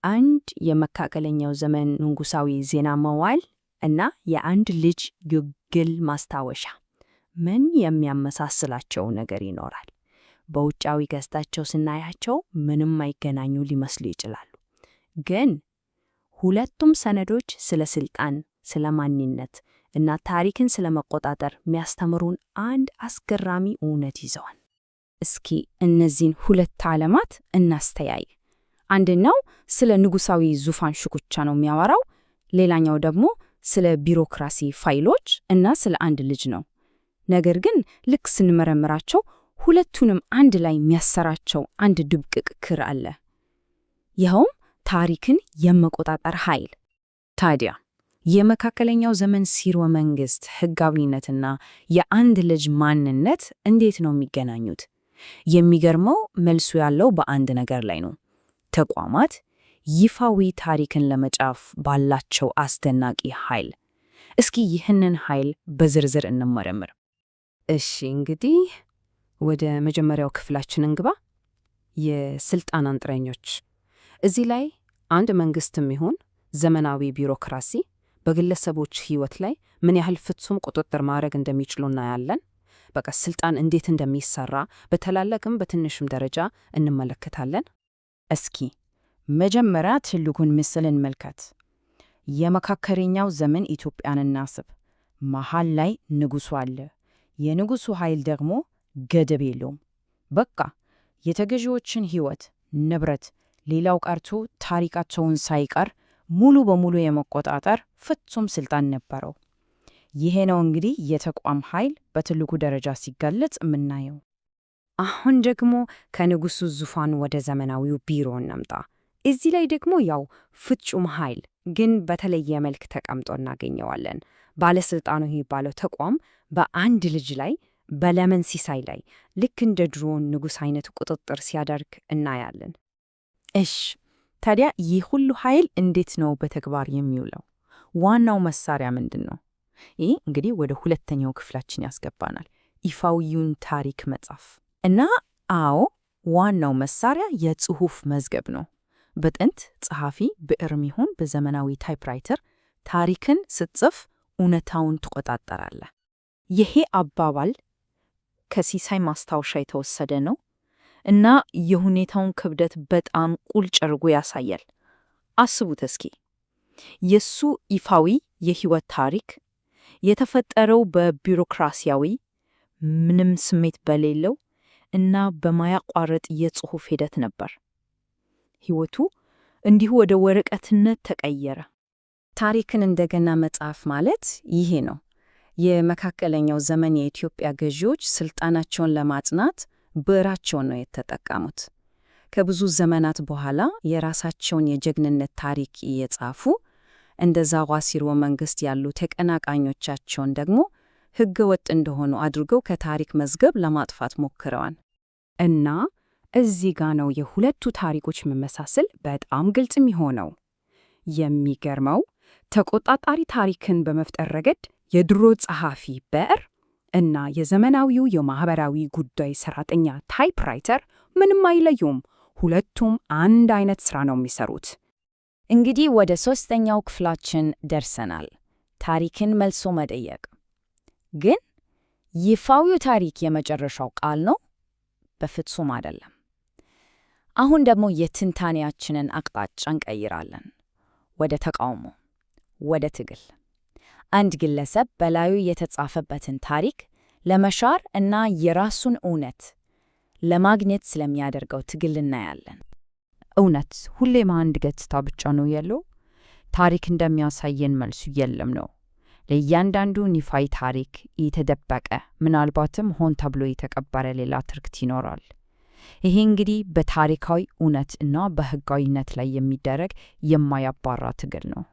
አንድ የመካከለኛው ዘመን ንጉሣዊ ዜና መዋዕል እና የአንድ ልጅ የግል ማስታወሻ ምን የሚያመሳስላቸው ነገር ይኖራል? በውጫዊ ገጽታቸው ስናያቸው ምንም አይገናኙ ሊመስሉ ይችላሉ። ግን ሁለቱም ሰነዶች ስለ ስልጣን፣ ስለ ማንነት እና ታሪክን ስለ መቆጣጠር የሚያስተምሩን አንድ አስገራሚ እውነት ይዘዋል። እስኪ እነዚህን ሁለት ዓለማት እናስተያይ። አንደኛው ስለ ንጉሣዊ ዙፋን ሽኩቻ ነው የሚያወራው። ሌላኛው ደግሞ ስለ ቢሮክራሲ ፋይሎች እና ስለ አንድ ልጅ ነው። ነገር ግን ልክ ስንመረምራቸው ሁለቱንም አንድ ላይ የሚያሰራቸው አንድ ድብቅ ክር አለ። ይኸውም ታሪክን የመቆጣጠር ኃይል። ታዲያ የመካከለኛው ዘመን ሲርወ መንግስት ሕጋዊነትና የአንድ ልጅ ማንነት እንዴት ነው የሚገናኙት? የሚገርመው መልሱ ያለው በአንድ ነገር ላይ ነው። ተቋማት ይፋዊ ታሪክን ለመጻፍ ባላቸው አስደናቂ ኃይል። እስኪ ይህንን ኃይል በዝርዝር እንመረምር። እሺ፣ እንግዲህ ወደ መጀመሪያው ክፍላችን እንግባ። የስልጣን አንጥረኞች። እዚህ ላይ አንድ መንግስትም ይሁን ዘመናዊ ቢሮክራሲ በግለሰቦች ህይወት ላይ ምን ያህል ፍጹም ቁጥጥር ማድረግ እንደሚችሉ እናያለን። በቃ ስልጣን እንዴት እንደሚሰራ በታላላቅም በትንሽም ደረጃ እንመለከታለን። እስኪ መጀመሪያ ትልቁን ምስል እንመልከት። የመካከለኛው ዘመን ኢትዮጵያን እናስብ። መሃል ላይ ንጉሱ አለ። የንጉሱ ኃይል ደግሞ ገደብ የለውም። በቃ የተገዢዎችን ህይወት፣ ንብረት፣ ሌላው ቀርቶ ታሪካቸውን ሳይቀር ሙሉ በሙሉ የመቆጣጠር ፍጹም ስልጣን ነበረው። ይሄ ነው እንግዲህ የተቋም ኃይል በትልቁ ደረጃ ሲገለጽ የምናየው። አሁን ደግሞ ከንጉሱ ዙፋን ወደ ዘመናዊው ቢሮ እንምጣ። እዚህ ላይ ደግሞ ያው ፍጹም ኃይል ግን በተለየ መልክ ተቀምጦ እናገኘዋለን። ባለስልጣኑ የሚባለው ተቋም በአንድ ልጅ ላይ፣ በለመን ሲሳይ ላይ ልክ እንደ ድሮ ንጉሥ አይነት ቁጥጥር ሲያደርግ እናያለን። እሽ፣ ታዲያ ይህ ሁሉ ኃይል እንዴት ነው በተግባር የሚውለው? ዋናው መሳሪያ ምንድን ነው? ይህ እንግዲህ ወደ ሁለተኛው ክፍላችን ያስገባናል፣ ይፋዊውን ታሪክ መጻፍ። እና አዎ፣ ዋናው መሳሪያ የጽሑፍ መዝገብ ነው። በጥንት ጸሐፊ ብዕርም ይሁን በዘመናዊ typewriter ታሪክን ስትጽፍ እውነታውን ትቆጣጠራለህ። ይሄ አባባል ከሲሳይ ማስታወሻ የተወሰደ ነው እና የሁኔታውን ክብደት በጣም ቁልጭ አድርጎ ያሳያል። አስቡት እስኪ፣ የሱ ይፋዊ የህይወት ታሪክ የተፈጠረው በቢሮክራሲያዊ፣ ምንም ስሜት በሌለው እና በማያቋርጥ የጽሑፍ ሂደት ነበር። ህይወቱ እንዲሁ ወደ ወረቀትነት ተቀየረ። ታሪክን እንደገና መጻፍ ማለት ይሄ ነው። የመካከለኛው ዘመን የኢትዮጵያ ገዢዎች ስልጣናቸውን ለማጽናት ብዕራቸውን ነው የተጠቀሙት። ከብዙ ዘመናት በኋላ የራሳቸውን የጀግንነት ታሪክ እየጻፉ፣ እንደ ዛጓ ሲርወ መንግስት ያሉ ተቀናቃኞቻቸውን ደግሞ ሕገ ወጥ እንደሆኑ አድርገው ከታሪክ መዝገብ ለማጥፋት ሞክረዋል። እና እዚህ ጋ ነው የሁለቱ ታሪኮች መመሳሰል በጣም ግልጽ የሚሆነው። የሚገርመው ተቆጣጣሪ ታሪክን በመፍጠር ረገድ የድሮ ጸሐፊ ብዕር እና የዘመናዊው የማኅበራዊ ጉዳይ ሠራተኛ typewriter ምንም አይለዩም። ሁለቱም አንድ አይነት ሥራ ነው የሚሰሩት። እንግዲህ ወደ ሶስተኛው ክፍላችን ደርሰናል። ታሪክን መልሶ መጠየቅ። ግን ይፋዊው ታሪክ የመጨረሻው ቃል ነው? በፍጹም አይደለም። አሁን ደግሞ የትንታኔያችንን አቅጣጫ እንቀይራለን። ወደ ተቃውሞ፣ ወደ ትግል። አንድ ግለሰብ በላዩ የተጻፈበትን ታሪክ ለመሻር እና የራሱን እውነት ለማግኘት ስለሚያደርገው ትግል እናያለን። እውነት ሁሌም አንድ ገጽታ ብቻ ነው ያለው? ታሪክ እንደሚያሳየን መልሱ የለም ነው። ለእያንዳንዱ ይፋዊ ታሪክ የተደበቀ፣ ምናልባትም ሆን ተብሎ የተቀበረ ሌላ ትርክት ይኖራል። ይሄ እንግዲህ በታሪካዊ እውነት እና በሕጋዊነት ላይ የሚደረግ የማያባራ ትግል ነው።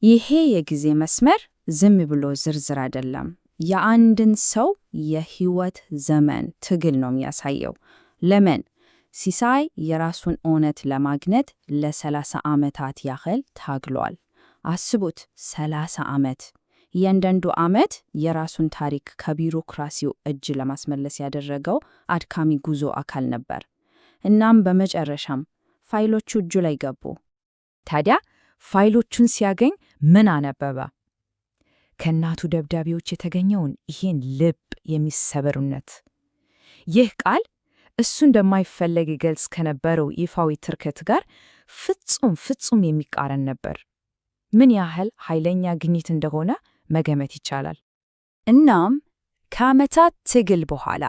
ይሄ የጊዜ መስመር ዝም ብሎ ዝርዝር አይደለም። የአንድን ሰው የህይወት ዘመን ትግል ነው የሚያሳየው። ለምን? ሲሳይ የራሱን እውነት ለማግኘት ለ30 ዓመታት ያህል ታግሏል። አስቡት፣ 30 ዓመት። እያንዳንዱ ዓመት የራሱን ታሪክ ከቢሮክራሲው እጅ ለማስመለስ ያደረገው አድካሚ ጉዞ አካል ነበር። እናም በመጨረሻም ፋይሎቹ እጁ ላይ ገቡ። ታዲያ ፋይሎቹን ሲያገኝ ምን አነበበ? ከእናቱ ደብዳቤዎች የተገኘውን ይሄን ልብ የሚሰብር እውነት። ይህ ቃል እሱ እንደማይፈለግ ይገልጽ ከነበረው ይፋዊ ትርክት ጋር ፍጹም ፍጹም የሚቃረን ነበር። ምን ያህል ኃይለኛ ግኝት እንደሆነ መገመት ይቻላል። እናም ከዓመታት ትግል በኋላ፣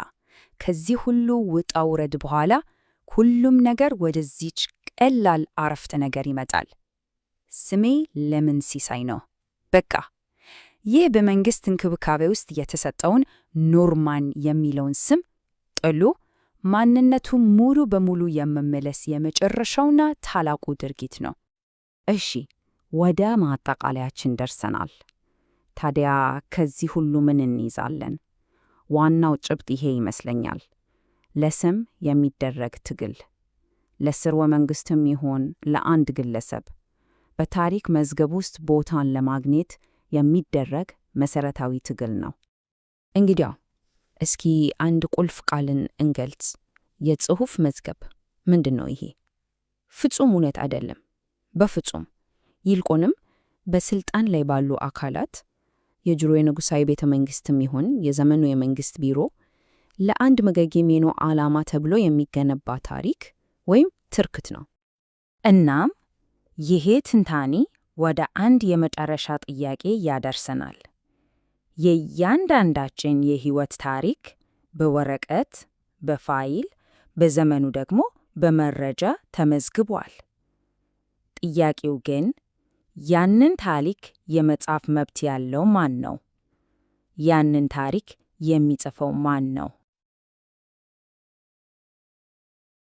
ከዚህ ሁሉ ውጣ ውረድ በኋላ ሁሉም ነገር ወደዚች ቀላል አረፍተ ነገር ይመጣል። ስሜ ለምን ሲሳይ ነው። በቃ ይህ በመንግስት እንክብካቤ ውስጥ የተሰጠውን ኖርማን የሚለውን ስም ጥሎ ማንነቱ ሙሉ በሙሉ የመመለስ የመጨረሻውና ታላቁ ድርጊት ነው። እሺ፣ ወደ ማጠቃለያችን ደርሰናል። ታዲያ ከዚህ ሁሉ ምን እንይዛለን? ዋናው ጭብጥ ይሄ ይመስለኛል። ለስም የሚደረግ ትግል፣ ለስርወ መንግስትም ይሁን ለአንድ ግለሰብ፣ በታሪክ መዝገብ ውስጥ ቦታን ለማግኘት የሚደረግ መሰረታዊ ትግል ነው። እንግዲያው እስኪ አንድ ቁልፍ ቃልን እንገልጽ። የጽሑፍ መዝገብ ምንድን ነው? ይሄ ፍጹም እውነት አይደለም፣ በፍጹም። ይልቁንም በስልጣን ላይ ባሉ አካላት፣ የድሮ የንጉሣዊ ቤተ መንግስትም ይሁን የዘመኑ የመንግስት ቢሮ፣ ለአንድ መገጌሜኖ ዓላማ ተብሎ የሚገነባ ታሪክ ወይም ትርክት ነው። እናም ይሄ ትንታኔ ወደ አንድ የመጨረሻ ጥያቄ ያደርሰናል። የእያንዳንዳችን የህይወት ታሪክ በወረቀት፣ በፋይል፣ በዘመኑ ደግሞ በመረጃ ተመዝግቧል። ጥያቄው ግን ያንን ታሪክ የመጻፍ መብት ያለው ማን ነው? ያንን ታሪክ የሚጽፈው ማን ነው?